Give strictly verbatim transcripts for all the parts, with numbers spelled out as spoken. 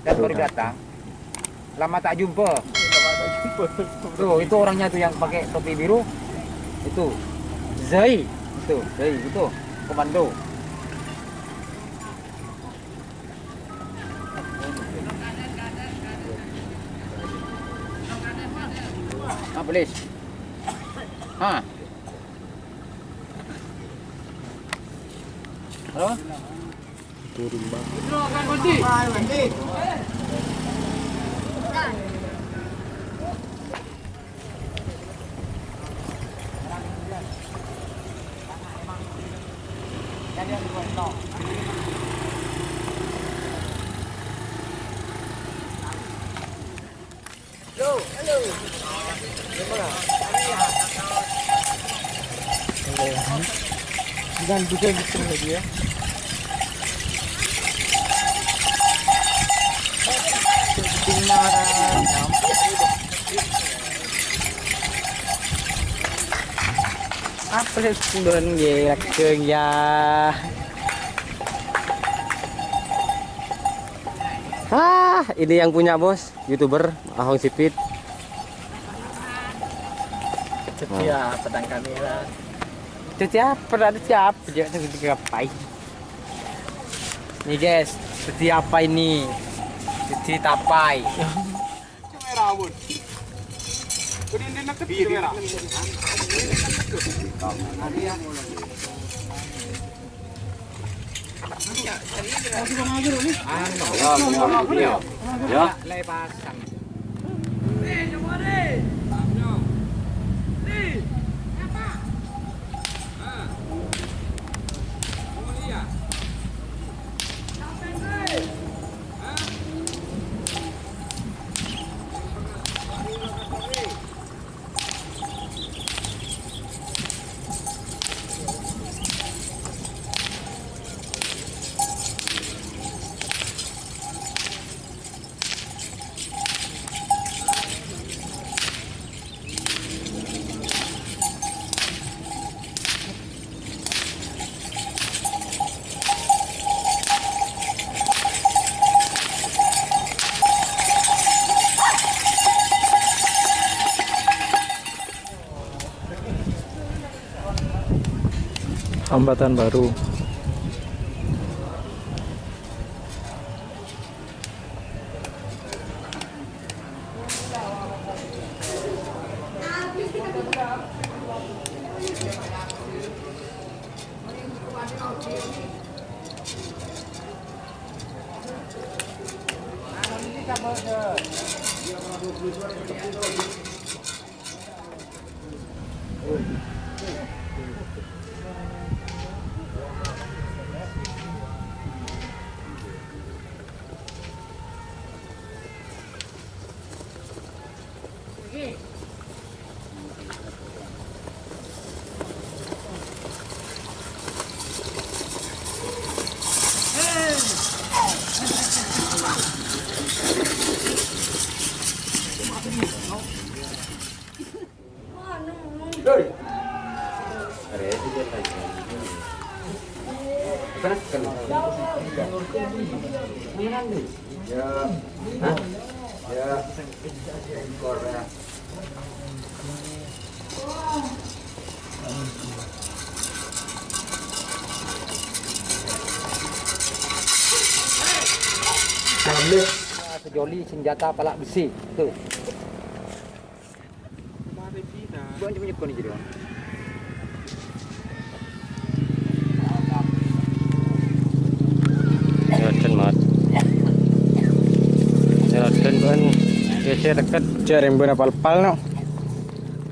Baru datang. Lama tak jumpa. Tuh, itu orangnya tuh yang pakai topi biru. Itu. Zai. Itu, Zai, itu. Komando. Ah, please. Ah. Halo? Turun, Bang. Bukan, bukan gitu lagi ya. Apa sih, bulan ya, lagi ya. Ah, ini yang punya, Bos, YouTuber Ahong Sipit. Setia pedang kamera. Setia apa? Ada siapa? Dia tuh ngapain? Nih, guys, setia apa ini? Setia tapai. Merah, Bun. Udah, ini deket, merah. Ya, ya, ya. Ya. Hambatan Baru. Sejoli senjata pala' besi. Tuh. Nyoden, Mat. Nyoden, ban. Geser deket. Jarang bener pal-pal, no.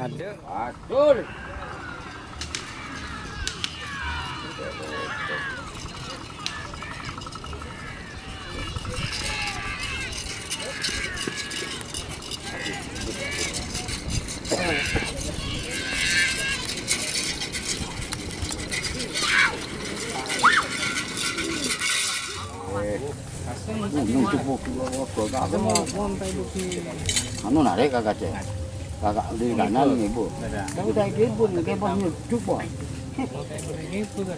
Ada. Aduh. Anu narek kakak cek. Kakak di kanan ibu. Kamu tak ibu, nggak pas nyucuk, Bos.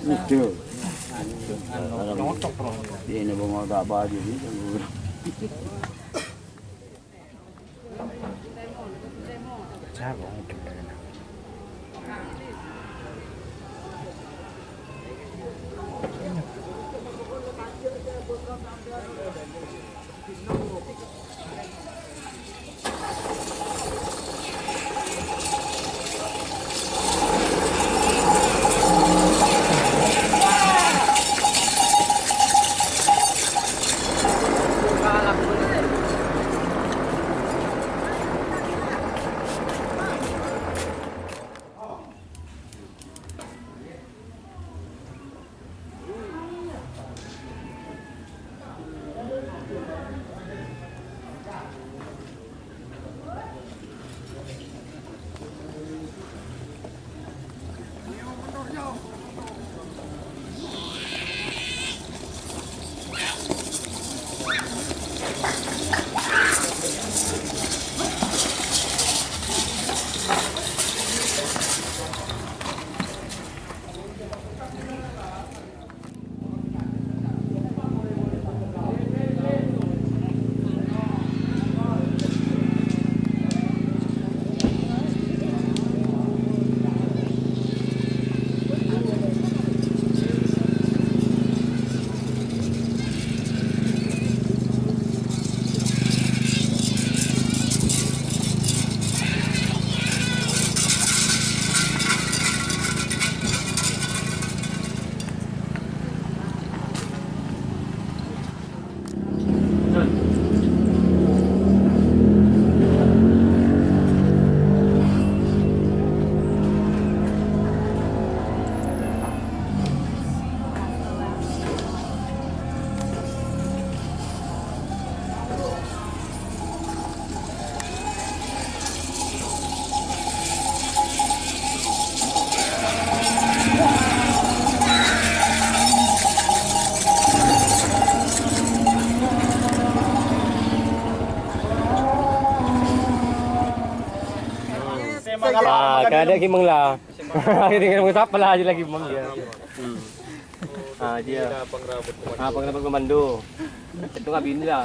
Nyucuk. Ini mau tak apa aja sih. Ah, kada ki mangla. Ini kan sapa lah aja lagi, Mang, ya. Hmm. Ah, dia. Ah, pengrabat komando. Itu nggak bisa.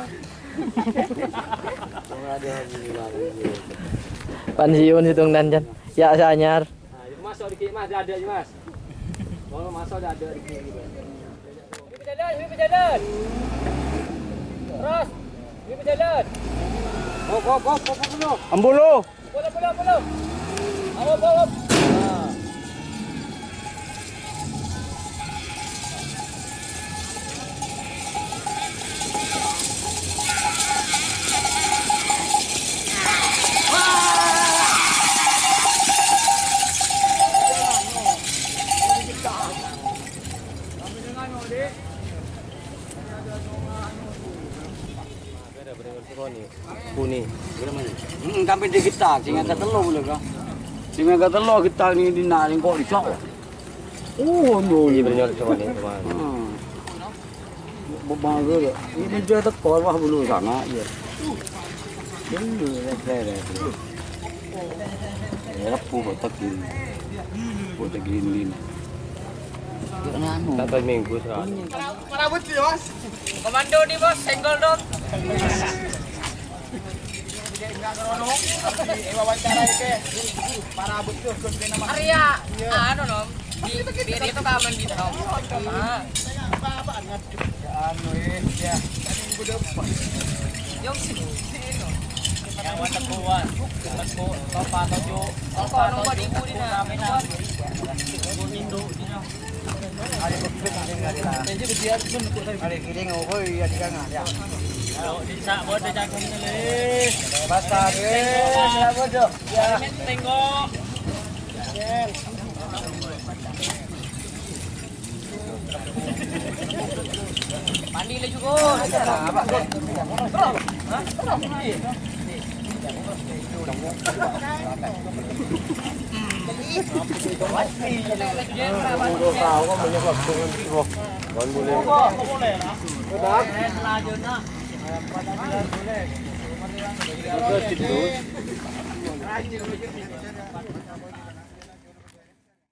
Pensiun situ, Nan, Jan. Ya, sanyar. Nah, itu masuk dikit, Mas, ada, ada, Mas. Mau masuk, ada, ada dikit, gitu. Ini berjalan, ini berjalan. Terus. Ini berjalan. Hop, hop, hop, hop, hop, hop. Ambulu. Bola, bola, bola. Hop, hop, hop. Nah. Kuni. Hmm, sampe digitak, sing agak tello boleh, Kak. Sing agak tello kita ni di nak, ni kok dicok. Oh, no. Iya, bener, cuma ni, cuma. Hmm. Bebang ke, ya. Ini dia tekor, wah, belum sana, ya. Ini, ya, ya, ya. Ya, lepu, botak ini. Botak ini. Anu. Tak tahu minggu, Kak. Parabot, Bos. Komando nih, Bos, senggol dong. Arya, anu, nom. Di, di itu kaman di nom. Ah. Anu, eh, ya. Yang sini, sini, nom. Yang warna kuat. Warna kuat, topa tujuh. Topa nomor ibu di sana. Pandi le juga.